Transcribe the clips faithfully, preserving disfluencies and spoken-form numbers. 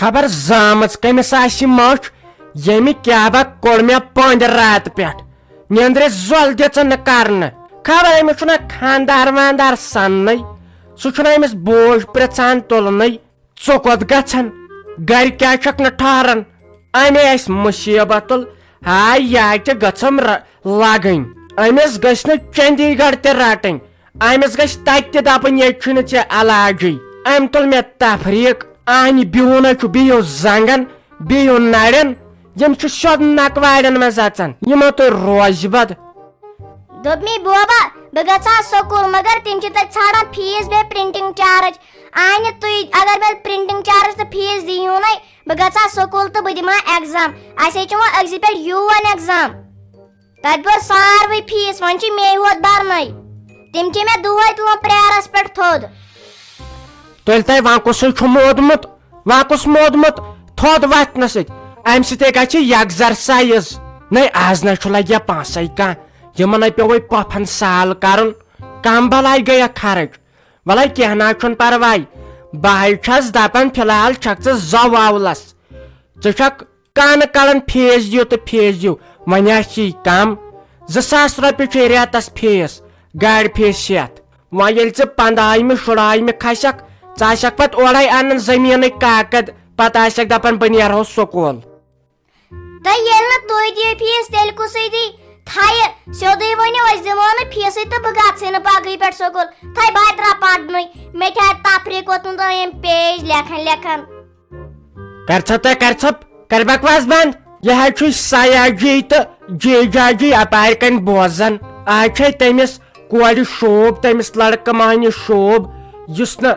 خبر زامٕژ کٔمِس آسہِ مٔچھ، ییٚمہِ کیٛاہ با کوٚڑ مےٚ پۄنٛدِ راتہٕ پٮ۪ٹھ۔ نیٚنٛدرِ زۄل دِژٕن نہٕ کرنہٕ۔ خبر أمِس چھُنہ خانٛدار واندار سننٕے، سُہ چھُنہ أمِس بوج پرٛژھان تُلنٕے۔ ژٕ کوٚت گژھن؟ گرِ کیٛازِ چھکھ نہٕ ٹھہران؟ اَمے آسہِ مُصیٖبت تُل۔ ہاے، یا تہِ گٔژھٕم ر-، لگٕنۍ۔ أمِس گٔژھۍ نہٕ چندی گڑھ تہِ رٹٕنۍ۔ أمِس گژھِ تتہِ تہِ دپٕنۍ، ییٚتہِ چھُنہٕ ژےٚ علاجٕے۔ أمۍ تُل مےٚ تفریٖق۔ اہنہِ بِہُن ہے چھُ، بِہِو زنگن، بِہِو نرٮ۪ن۔ یِم چھِ سیوٚد نکوارٮ۪ن منٛز اژان۔ یِمو تُہۍ روزِ بد۔ دوٚپ مےٚ، بوبا، بہٕ گژھٕ ہا سکوٗل، مگر تِم چھِ تَتہِ ژھانڈان فیٖس بیٚیہِ پرنٹنگ چارج۔ اہنہِ تُہۍ، اگر مےٚ پرنٹنگ چارج تہٕ فیٖس دِیِو نَے، بہٕ گژھٕ ہا سکوٗل تہٕ بہٕ دِمہٕ ہا ایگزام۔ اَسہِ ہے چھُ وۄنۍ أکسٕے پٮ۪ٹھ یوٗ وَن ایگزام۔ تَتہِ بوٚر ساروٕے فیٖس، وۄنۍ چھِ مے ہوت بَرنَے۔ تِم چھِ مےٚ دۄہَے تُلان پریرَس پٮ۪ٹھ تھوٚد۔ تیٚلہِ تۄہہِ وۄنۍ کُسُے چھُ مودمُت؟ وۄنۍ کُس مودمُت؟ تھوٚد وۄتھنہٕ سۭتۍ۔ اَمہِ سۭتۍ ہے گژھِ یکزرسایز۔ نَے، آز نَے چھُ لگہِ پونٛسَے کانٛہہ۔ یِمَن ہے پیوٚوُے پۄپھن سال کَرُن۔ کم بلاے گٔیَکھ خرٕچ۔ وَلَے کینٛہہ نہ چھُنہٕ پرواے۔ بہٕ ہے چھَس دَپان، فی الحال چھَکھ ژٕ زَو آولَس۔ ژٕ چھَکھ کانہٕ کڑان فیٖس دِیِو تہٕ فیٖس دِیِو، وۄنۍ آسہِ یی کم۔ زٕ ساس رۄپیہِ چھُے رٮ۪تس فیٖس، گاڑِ فیٖس ہٮ۪تھ۔ وۄنۍ ییٚلہِ ژٕ پنداہمہِ شُراہمہِ کھسکھ، ژٕ آسکھ پتہٕ اورے انان زٔمیٖنٕکۍ کاکد، پتہٕ آسکھ دپان بہٕ نیرہو سکوٗل۔ تہٕ ییٚلہِ نہٕ تُہۍ دِیِو فیٖس، تیٚلہِ کُسٕے دی؟ تھایہِ سیوٚدُے ؤنِو، أسۍ دِمو نہٕ فیٖسٕے تہٕ بہٕ گژھٕے نہٕ پگہٕے پٮ۪ٹھ سکوٗل۔ تھایہِ بہٕ ترٛاو پرنُے۔ مےٚ تہِ آے تفریٖق ووتمُت ییٚمہِ پیج لیکھان لیکھان۔ کر ژھۄپ تہٕ کر ژھۄپ، کر بکواس بند۔ یہِ حظ چھُ سیا جی تہٕ جیجا جی اپارِ کنۍ بوزان۔ آز چھے تٔمِس کورِ شوب، تٔمِس لڑکہٕ مہنہِ شوب، یُس نہٕ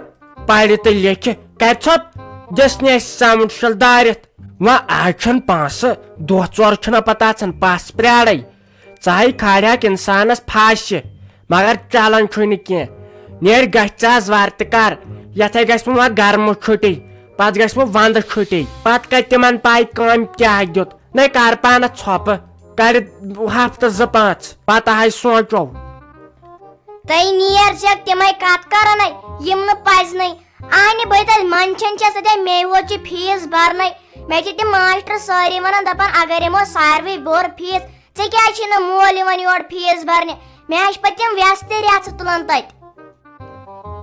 پرِ تہٕ لیکھِ۔ کر ژھۄپ، دِس نہٕ اَسہِ ساوُنٛڈ شل دٲرِتھ۔ وۄنۍ آز چھُنہٕ پونٛسہٕ، دۄہ ژور چھُنہ پتہٕ آسان پس پرٛارے۔ ژٕ ہے کھالہکھ انسانس پھاسہِ، مگر چلان چھُے نہٕ کینٛہہ۔ نیرِ گژھِ ژٕ آز وارٕ تہٕ کر، یتھے گژھِ وۄنۍ گرمہٕ چھُٹی، پتہٕ گژھِ وۄنۍ ونٛدٕ چھُٹی۔ پتہٕ کتہِ تِمن پاے کامہِ کیٛاہ دیُت؟ نے کر پانس ژھۄپہٕ، کر ہفتہٕ زٕ پانٛژھ، پتہٕ ہے سونٛچو۔ تہٕ نیر چھکھ تِمے کتھ کران، یِم نہٕ پزنٕے۔ اہنہِ بہٕ تیٚلہِ منٛدچھان چھس، تتہِ مے ہوت چھِ فیٖس برنَے۔ مےٚ چھِ تِم ماسٹر سٲری ونان، دپان، اگر یِمو ساروٕے بوٚر فیٖس، ژےٚ کیٛازِ چھی نہٕ مول یِوان یور فیٖس برنہِ؟ مےٚ حظ چھِ پتہٕ تِم وٮ۪س تہِ رٮ۪ژٕ تُلان تتہِ۔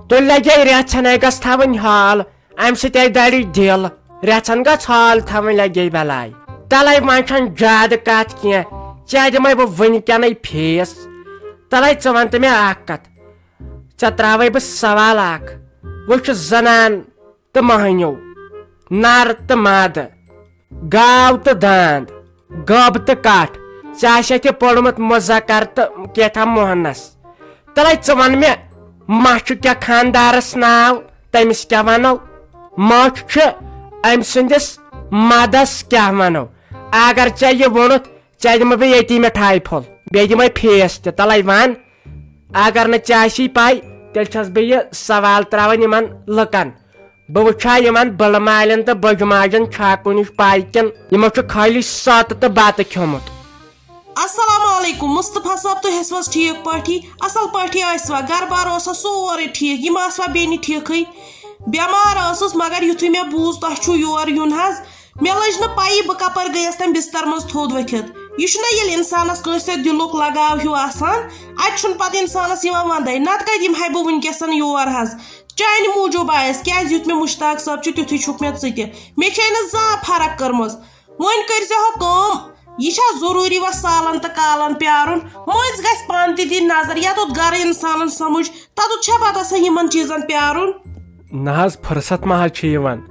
تُلۍ لگے رٮ۪ژھن ہے گژھِ تھاوٕنۍ حال، امہِ سۭتۍ ہے دَرِ دِل۔ رٮ۪ژھن گژھِ حال تھاوٕنۍ لگے بلاے۔ تلے وۄنۍ چھنہٕ زیادٕ کتھ کینٛہہ، ژےٚ دِمے بہٕ وٕنکیٚنٕے فیٖس۔ تلے ژٕ ون تہٕ مےٚ اکھ کتھ، ژےٚ تراوے بہٕ سوال اکھ۔ وٕچھ زنان تہٕ مہنیو، نر تہٕ مادٕ، گاو تہٕ داند، گٔب تہٕ کٹھ، ژےٚ آسہِ تہِ پوٚرمُت مذکر تہٕ کیٛاہ تام مُحنث۔ تلے ژٕ وَن مےٚ، مَچھِ کیٛاہ خاندارس ناو، تٔمِس کیٛاہ وَنو؟ مَچھ چھُ أمۍ سٕنٛدِس مَدس کیٛاہ وَنو؟ اگر ژےٚ یہِ ووٚنُتھ، ژےٚ دِمہٕ بہٕ ییٚتی مِٹھایہِ پھوٚل، بیٚیہِ دِمے فیٖس تہِ۔ تلے وَن، اگر نہٕ ژےٚ آسی پَے، تیٚلہِ چھَس بہٕ یہِ سوال ترٛاوان یِمن لُکن۔ بہٕ وٕچھا یِمن بٕڑٕ مالٮ۪ن تہٕ بٔجہِ ماجٮ۪ن چھا کُنِچ پاے کِنہٕ یِمو چھُ خٲلی سۄتہٕ تہٕ بتہٕ کھیوٚمُت۔ السلام علیکم مصطفیٰ صٲب، تُہۍ ٲسوٕ حظ ٹھیٖک پٲٹھی؟ اصل پٲٹھی ٲسوا؟ گرٕ بار اوسا سورُے ٹھیٖک؟ یِم آسوا بیٚنہِ ٹھیٖکھٕے؟ بٮ۪مار ٲسٕس، مگر یُتھُے مےٚ بوٗز تۄہہِ چھُو یور یُن حظ، مےٚ لٔج نہٕ پَیی بہٕ کَپٲرۍ گٔیَس تَمہِ بِستَر منٛز تھوٚد ؤتھِتھ۔ یہِ چھُنہ ییٚلہِ اِنسانَس کٲنٛسہِ سۭتۍ دِلُک لگاو ہیوٗ آسان، اَتہِ چھُنہٕ پَتہٕ اِنسانَس یِوان وَندَے، نَتہٕ کَتہِ یِمہٕ ہا بہٕ وٕنکیٚسَن یور حظ؟ چانہِ موٗجوٗب آیَس، کیٛازِ یُتھ مےٚ مُشتاق صٲب چھُ، تیُتھُے چھُکھ مےٚ ژٕ تہِ۔ مےٚ چھے نہٕ زانٛہہ فرق کٔرمٕژ۔ وۄنۍ کٔرۍزِ ہو کٲم، یہِ چھا ضروٗری وۄنۍ سالن تہٕ کالن پیارُن؟ مٔنٛزۍ گژھِ پانہٕ تہِ دِنۍ نظر، یتھ اوٚت گرٕ انسانن سمجھ، تتھ اوٚت چھا پتہٕ آسان یِمن چیٖزن پیارُن؟ نہ حظ، فرصت ما حظ چھِ یِوان؟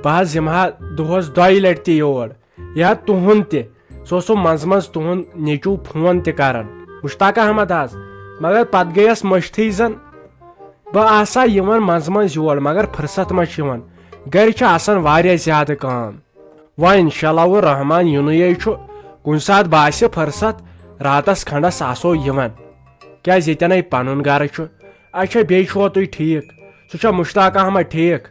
بہٕ حظ یِمہٕ ہا دۄہس دۄیہِ لٹہِ تہِ یور، یا تُہُنٛد تہِ۔ سُہ اوس سُہ منٛزٕ منٛزٕ تُہُنٛد نیٚچوٗ فون تہِ کران، مشتاق احمد حظ، مگر پتہٕ گٔیس مٔشتھٕے زن۔ بہٕ آسہٕ ہا یِوان منٛزٕ منٛزٕ یور، مگر فرصت ما چھِ یِوان، گرِ چھِ آسان واریاہ زیادٕ کٲم۔ وۄنۍ انشاءاللہ الرحمن یِنُے چھُ، کُنہِ ساتہٕ باسہِ فرصت، راتس کھنڈس آسو یِوان، کیازِ ییٚتٮ۪نے پنُن گرٕ چھُ۔ اچھا، بیٚیہِ چھُوا تُہۍ ٹھیٖک؟ سُہ چھا مشتاق احمد ٹھیٖک؟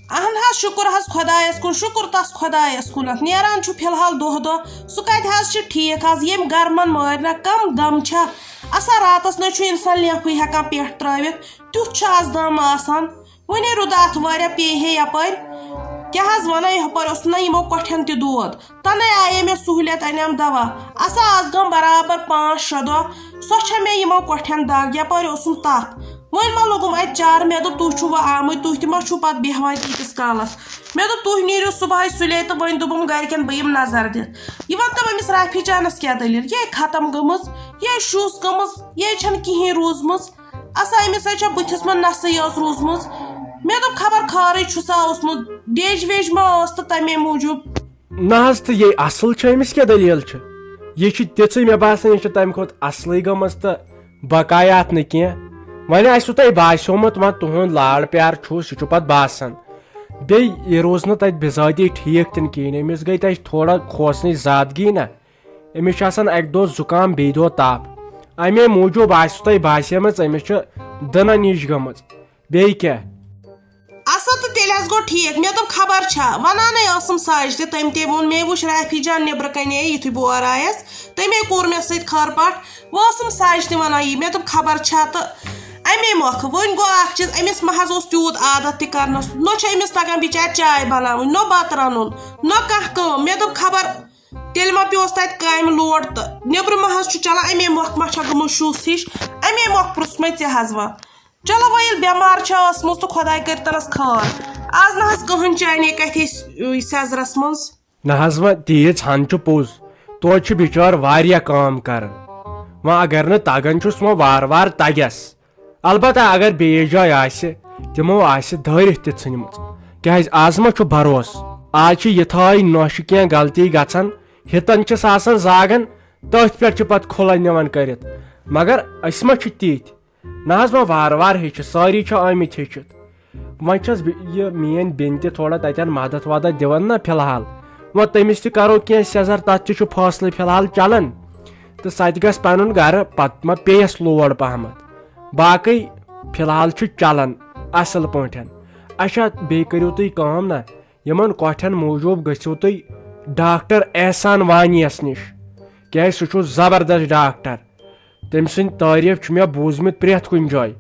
اہن حظ، شُکُر حظ خۄدایس کُن، شُکُر تس خۄدایس کُنتھ۔ نیران چھُ فی الحال دۄہ دۄہ، سُہ کتہِ حظ چھُ ٹھیٖک حظ؟ ییٚمۍ گرمن مٲرۍ نہ کم دم چھا؟ اسا راتس نہ چھُ انسان لیفٕے ہٮ۪کان پٮ۪ٹھ ترٲوِتھ، تیُتھ چھُ از دم آسان۔ وۄنۍ ہے روٗد اتھ واریاہ، پیٚیہِ ہے یپٲرۍ۔ کیٛاہ حظ وَنَے، یَپٲرۍ اوس نہ یِمو کۄٹھٮ۪ن تہِ دود، تَنَے آیے مےٚ سہوٗلیت، اَنیٛام دوا۔ اَسا آز گٔم برابر پانٛژھ شےٚ دۄہ، سۄ چھےٚ مےٚ یِمو کۄٹھٮ۪ن دَگ، یَپٲرۍ اوسُم تَپھ۔ وۄنۍ ما لوٚگُم اَتہِ چارٕ؟ مےٚ دوٚپ، تُہۍ چھُو وۄنۍ آمٕتۍ، تُہۍ تہِ ما چھُو پَتہٕ بیٚہوان تیٖتِس کالَس؟ مےٚ دوٚپ، تُہۍ نیٖرِو صُبحٲے سُلے تہٕ وۄنۍ دوٚپُم گَرِکٮ۪ن، بہٕ یِمہٕ نظر دِتھ۔ یہِ وَن تہٕ أمِس رافی جانَس کیٛاہ دٔلیٖل؟ یہِ ہے ختم گٔمٕژ، یہِ ہے شُژ گٔمٕژ، یہِ ہے چھَنہٕ کِہیٖنۍ روٗزمٕژ۔ اَسا أمِس ہے چھےٚ بٕتھِس منٛز نَسٕے یٲژ روٗزمٕژ۔ مےٚ دوٚپ، خبر خٲرٕے چھُسا اوسمُت، ڈیٚج ویٚج ما ٲس تہٕ تَمے موٗجوٗب۔ نہ حظ، تہٕ یہِ اَصٕل چھِ، أمِس کیٛاہ دٔلیٖل چھِ؟ یہِ چھِ تِژٕے، مےٚ باسان، یہِ چھِ تَمہِ کھۄتہٕ اَصلٕے گٔمٕژ تہٕ بقایا اَتھ نہٕ کینٛہہ۔ وۄنۍ آسِوٕ تۄہہِ باسیومُت، وۄنۍ تُہُنٛد لاڑ پیار چھُ، سُہ چھُ پَتہٕ باسان۔ بیٚیہِ یہِ روٗز نہٕ تَتہِ بِذٲتی ٹھیٖک تہِ نہٕ کِہیٖنۍ، أمِس گٔے تَتہِ تھوڑا کھوژنٕچ زادگی نہ۔ أمِس چھُ آسان اَکہِ دۄہ زُکام، بیٚیہِ دۄہ تَپھ۔ اَمے موٗجوٗب آسِوٕ تۄہہِ باسیمٕژ، أمِس چھِ دٕنَن ہِش گٔمٕژ۔ بیٚیہِ کیٛاہ؟ اَصٕل، تہٕ تیٚلہِ حظ گوٚو ٹھیٖک۔ مےٚ دوٚپ، خبر چھا، وَنانَے ٲسٕم سَج تہِ، تٔمۍ تہِ ووٚن، مے وٕچھ رافی جان نیٚبرٕ کَنے یُتھُے بہٕ اورٕ آیَس، تٔمے کوٚر مےٚ سۭتۍ خٲر پاٹھ۔ وۄنۍ ٲسٕم سَج تہِ وَنان یی، مےٚ دوٚپ، خبر چھا تہٕ اَمے مۄکھٕ۔ وۄنۍ گوٚو اَکھ چیٖز، أمِس مہ حظ اوس تیوٗت عادت تہِ کَرنَس، نہ چھےٚ أمِس تَگان بِچارِ چاے بَناوٕنۍ، نہ بَتہٕ رَنُن، نہ کانٛہہ کٲم۔ مےٚ دوٚپ، خبر تیٚلہِ ما پیوس تَتہِ کامہِ لوڈ تہٕ نیٚبرٕ ما حظ چھُ چلان، اَمے مۄکھ ما چھا گٔمٕژ شُژ ہِش، اَمے مۄکھ پرُژھ مےٚ ژےٚ حظ وۄنۍ۔ چلو وۄنۍ ییٚلہِ بٮ۪مار چھےٚ ٲسمٕژ تہٕ خۄداے کٔرتَنَس خٲر، آز نہ حظ کٕہٕنۍ چانے کَتھے س-، سٮ۪زرَس منٛز۔ نہ حظ، وۄنۍ تیٖژ ہَن چھُ پوٚز، توتہِ چھُ بِچور واریاہ کٲم کَران۔ وۄنۍ اگر نہٕ تَگان چھُس، وۄنۍ وارٕ وارٕ تَگٮ۪س۔ البتہ اگر بیٚیِس جایہِ آسہِ، تِمو آسہِ دٲرِتھ تہِ ژھٕنمٕژ۔ کیٛازِ آز ما چھُ بھروسہٕ؟ آز چھِ یِتھٲے نۄشہِ کینٛہہ غلطی گژھان، ہِتن چھِس آسان زاگان، تٔتھۍ پٮ۪ٹھ چھِ پتہٕ کھُلے نِوان کٔرِتھ۔ مگر أسۍ ما چھِ تِتھۍ؟ نہ حظ، وۄنۍ وارٕ وارٕ ہیٚچھِتھ، سٲری چھِ آمٕتۍ ہیٚچھِتھ۔ وۄنۍ چھَس بہٕ، یہِ میٛٲنۍ بیٚنہِ تہِ تھوڑا تَتٮ۪ن مدد ودد دِوان نا فی الحال۔ وۄنۍ تٔمِس تہِ کرو کینٛہہ سیٚزر، تَتھ تہِ چھُ فٲصلہٕ فی الحال چلان۔ تہٕ سۄ تہِ گژھِ پَنُن گرٕ، پَتہٕ ما پیٚیَس لوڈ پہمتھ۔ باقٕے فی الحال چھُ چلان اَصٕل پٲٹھۍ۔ اچھا، بیٚیہِ کٔرِو تُہۍ کٲم نا، یِمَن کۄٹھٮ۪ن موٗجوٗب گٔژھِو تُہۍ ڈاکٹر احسان وانیَس نِش، کیٛازِ سُہ چھُ زبردست ڈاکٹر۔ تٔمۍ سٕنٛدۍ تعریٖف چھِ مےٚ بوٗزمٕتۍ پرٛٮ۪تھ کُنہِ جایہِ۔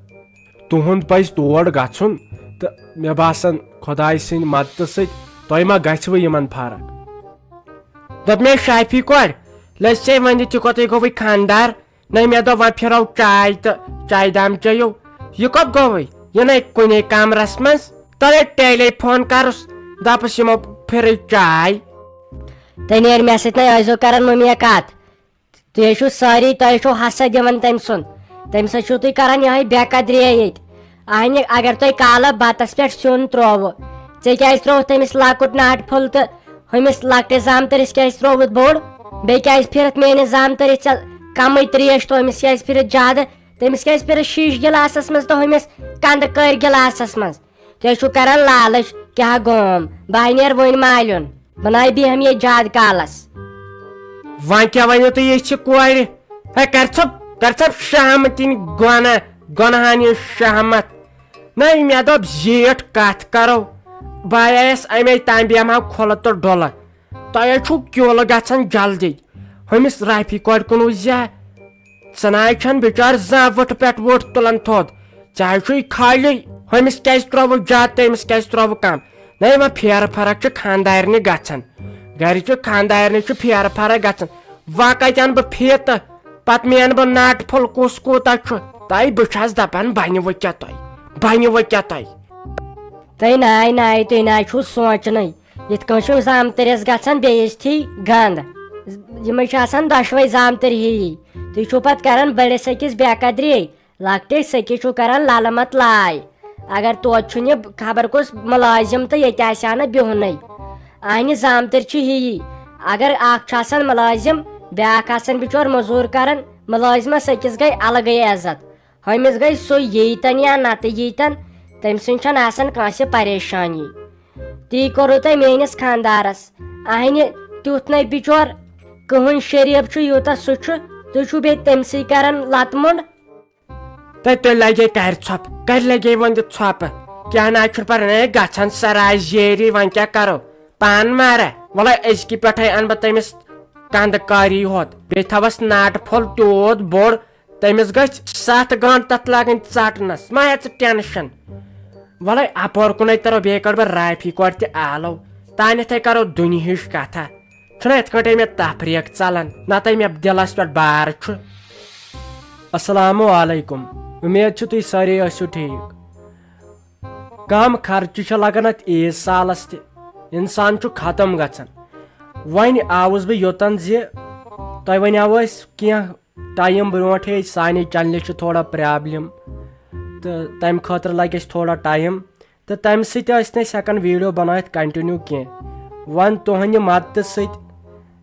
تُہُنٛد پَزِ تور گژھُن تہٕ مےٚ باسان خۄداے سٕنٛدِ مدتہٕ سۭتۍ تۄہہِ ما گژھِوٕ یِمَن فرق؟ دوٚپ مےٚ، شافی کورِ، لٔج ژےٚ وَنہِ تہِ کوٚتُے گوٚوُے خانٛدار؟ نہ، مےٚ دوٚپ، وۄنۍ پھِرو چاے تہٕ چایہِ دام چیٚیِو۔ یہِ کوٚت گوٚوُے؟ یہِ نَے کُنے کمرس منٛز۔ تَلے ٹیلی فون کرُس، دَپُس، یِمو پھِرٕے چاے۔ تیٚلہِ نیرِ مےٚ سۭتۍ نَے ٲسۍزیو کران مٔمی کتھ۔ تُہۍ ہے چھِو سٲری، تۄہہِ ہے چھِو حسد یِوان تٔمۍ سُنٛد۔ تٔمِس ہے چھِو تُہۍ کران یِہوٚے بے قدری ییٚتہِ۔ اہنہِ، اگر تۄہہِ کالہٕ بتس پٮ۪ٹھ سیُن ترووُ، ژےٚ کیٛازِ ترووُتھ تٔمِس لۄکُٹ ناٹہِ پھوٚل تہٕ ہُمِس لۄکٹِس زامتٕرِس کیٛازِ ترووُتھ بوٚڑ؟ بیٚیہِ کیٛازِ پھِرِتھ میٛٲنِس زامتٕرِس ژےٚ کمٕے ترٛیش تہٕ ہُمِس کیٛازِ پھِرِتھ زیادٕ؟ تٔمِس کیٛازِ پھِرِتھ شیٖشہٕ گِلاسس منٛز تہٕ ہُمِس کندٕ کٔرۍ گِلاسس منٛز؟ تُہۍ چھِو کران لالٕچ، کیٛاہ گوم؟ بہٕ ہا نیرٕ وۄنۍ مالیُن، بہٕ نَے بیٚہمہٕ ییٚتہِ زیادٕ کالس۔ وۄنۍ کیٛاہ ؤنِو تُہۍ یِژھِ کورِ؟ ہے، کر ژھۄپ، کر ژھۄپ شہمتٕنۍ گۄناہ، گۄناہن یہِ شہمت۔ نہ، مےٚ دوٚپ زیٖٹھ کتھ کرو۔ بہٕ آیس امے تام بیٚہمہٕ ہا کھُلہٕ تہٕ ڈُلہٕ۔ تۄہہِ ہے چھُو کیُل گژھان جلدی۔ ہُمِس رافی کورِ کُن وٕچھ زِ ہا۔ ژٕ نہ حظ چھَنہٕ بِچار زانٛہہ وٕٹھٕ پٮ۪ٹھ وٕٹھ تُلان تھوٚد۔ ژےٚ حظ چھُے خٲلی ہُمِس کیٛازِ ترٛووُکھ زیادٕ تہٕ أمِس کیٛازِ ترٛووُکھ کم۔ نہ، وۄنۍ پھیرٕ فرق چھِ خانٛدارنہِ گژھان۔ گرِ چھِ خانٛدارنہِ چھِ پھیرٕ فرق گژھان۔ وۄنۍ کتہِ انہٕ بہٕ فیٖتہٕ؟ پتہٕ مینہٕ بہٕ ناٹہٕ پھوٚل کُس کوٗتاہ چھُ؟ تۄہہِ بہٕ چھَس دپان بنہِ وۄنۍ کیٛاہ تۄہہِ؟ بنہِ وۄنۍ کیٛاہ تۄہہِ؟ تُہۍ ناے ناے، تُہۍ ناے چھُو سونٛچنٕے۔ یِتھ کٔنۍ چھُو زامتٕرِس گژھان بے عزتی گنٛد۔ یِمَے چھِ آسان دۄشوَے زامتٕرۍ ہِوی۔ تُہۍ چھُو پَتہٕ کران بٔڑِس أکِس بے قدری، لۄکٹِس أکِس چھُو کران لَلہٕ مت لاے۔ اگر توتہِ چھُنہٕ یہِ خبر کُس مُلٲزِم تہٕ ییٚتہِ آسہِ ہا نہٕ بِہُنٕے۔ اہنہِ زامتٕرۍ چھِ ہِوی۔ اگر اکھ چھُ آسان مُلٲزِم، بیٛاکھ آسان بِچور مٔزوٗر کران، مُلٲزِمَس أکِس گٔے الگٕے عزت۔ ہُمِس گٔے سُہ ییٖتن یا نتہٕ ییٖتن، تٔمۍ سٕنٛز چھَنہٕ آسان کٲنٛسہِ پریشٲنی۔ تی کوٚروٕ تۄہہِ میٲنِس خانٛدارس۔ اہنہِ تیُتھ نے بِچور کٕہٕنۍ شریٖف چھُ یوٗتاہ سُہ چھُ، تُہۍ چھِو بیٚیہِ تٔمۍ سٕے کران لتہٕ مۄنٛڈ۔ تہٕ تُہۍ لگے کرِ ژھۄپہٕ، کرِ لگے وۄنۍ تہِ ژھۄپہٕ۔ کیٛاہ نہ چھُنہٕ پران، ہے گژھان سراے زیری، وۄنۍ کیٛاہ کرو؟ پان مارا؟ وَلے أزکہِ پٮ۪ٹھے اَنہٕ بہٕ تٔمِس کندٕ کاری ہوت، بیٚیہِ تھاوس ناٹہٕ پھوٚل تیوٗت بوٚڑ، تٔمِس گژھِ ستھ گٲنٛٹہٕ تتھ لگٕنۍ ژٹنس، ما ہےٚ ژٕ ٹینشن۔ وَلَے اَپور کُنَے تَرو، بیٚیہِ کَڑٕ بہٕ رافی کورِ تہِ آلو۔ تانٮ۪تھَے کَرو دُنیہٕچ کَتھا۔ چھُنہ یِتھ کٲٹھۍ مےٚ تفریٖق ژَلان، نَتہٕ مےٚ دِلَس پٮ۪ٹھ بار چھُ۔ السلام علیکم، اُمید چھِ تُہۍ سٲری ٲسِو ٹھیٖک۔ کم خرچہٕ چھِ لگان اتھ عیٖد سالس تہِ، انسان چھُ ختم گژھان۔ وۄنۍ آوُس بہٕ یوٚتن زِ تۄہہِ ونیاوو أسۍ کینٛہہ ٹایم برونٹھے، سانہِ چینلہِ چھِ تھوڑا پرابلم تہٕ تمہِ خٲطرٕ لگہِ اَسہِ تھوڑا ٹایم، تہٕ تمہِ سۭتۍ ٲسۍ نہٕ أسۍ ہٮ۪کان ویڈیو بنٲیِتھ کنٹینیو کینٛہہ۔ وۄنۍ تُہنٛدِ مدتہٕ سۭتۍ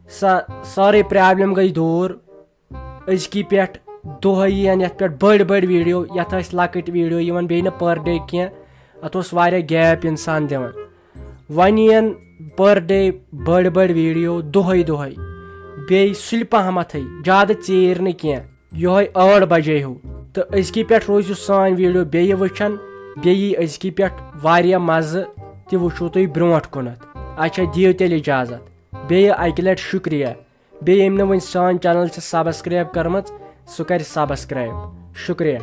سۄ سٲرٕے پرابلم گٔے دوٗر۔ أزکی پٮ۪ٹھ دۄہے یِن یتھ پٮ۪ٹھ بٔڑۍ بٔڑۍ ویڈیو، یتھ ٲسۍ لۄکٕٹۍ ویڈیو یِوان بیٚیہِ نہٕ پر ڈے کینٛہہ۔ اتھ اوس واریاہ گیپ انسان دِوان۔ وۄنۍ یِن پر ڈے بٔڑۍ بٔڑۍ ویڈیو دۄہے دۄہے، بیٚیہِ سُلہِ پہمتھے، زیادٕ ژیٖرۍ نہٕ کینٛہہ، یۄہے ٲٹھ بجے ہیوٗ۔ تہٕ أزکی پٮ۪ٹھ روٗزِو سٲنۍ ویڈیو بیٚیہِ وٕچھان، بیٚیہِ یی أزکی پٮ۪ٹھ واریاہ مزٕ تہِ وٕچھِو تُہۍ برونٛٹھ کُنتھ۔ اچھا، دِیِو تیٚلہِ اجازت۔ بیٚیہِ اکہِ لٹہِ شُکریہ۔ بیٚیہِ ییٚمۍ نہٕ وُنہِ سٲنۍ چینل چھِ سبسکرایب کٔرمٕژ، سُہ کرِ سبسکرایب۔ شُکریہ۔